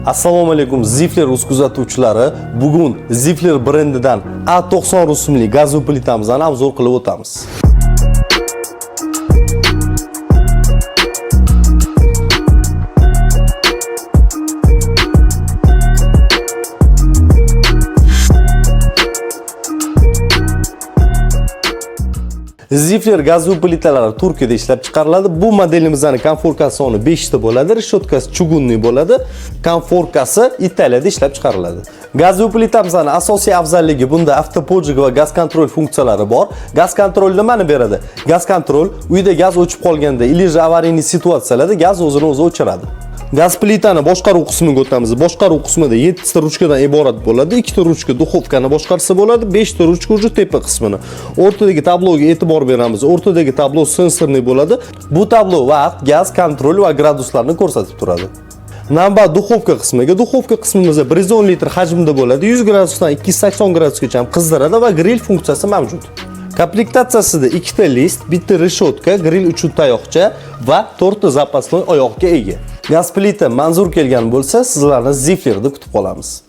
Assalomu alaykum, Zifler uz kuzatuvchilari. Bugun Zifler brendidan A90 rusumli gazli plitamizni обзор qilib o'tamiz. Zifler gazli plitalari Turkiyada ishlab chiqariladi. Bu modelimizning konforkasi soni 5 ta bo'ladi, reshotkasi чугунный bo'ladi. Konforkasi Italiyada ishlab chiqariladi. Gazli plitamizning asosiy afzalligi bunda автоподжиг va gaz kontrol funksiyalari bor. Gaz kontrol nimani beradi? Gaz kontrol uyda gaz o'chib qolganda или же аварийный situatsiyalarda gaz o'zini o'zi o'chiradi. Gaz plitani boshqaruv qismiga o'tamiz. Boshqaruv qismida 7 ta ruchkadan iborat bo'ladi. 2 ta ruchka duxovkani boshqarsa bo'ladi, 5 ta ruchka уже tepa qismini. O'rtadagi tabloga e'tibor beramiz. O'rtadagi tablo sensorli bo'ladi. Bu tablo vaqt, gaz kontrol va graduslarni ko'rsatib turadi. Navbat duxovka qismiga. Duxovka qismimizda 110 litr hajmda bo'ladi. 100 gradusdan 280 gradusgacha ham qizdiradi va grill funksiyasi mavjud. Komplektatsiyasida ikkita list, bitta reshotka, grill uchun tayoqcha va 4 ta запасной oyoqqa ega. Gaz plita manzur kelgan bo'lsa, sizlarni Ziflerda kutib qolamiz.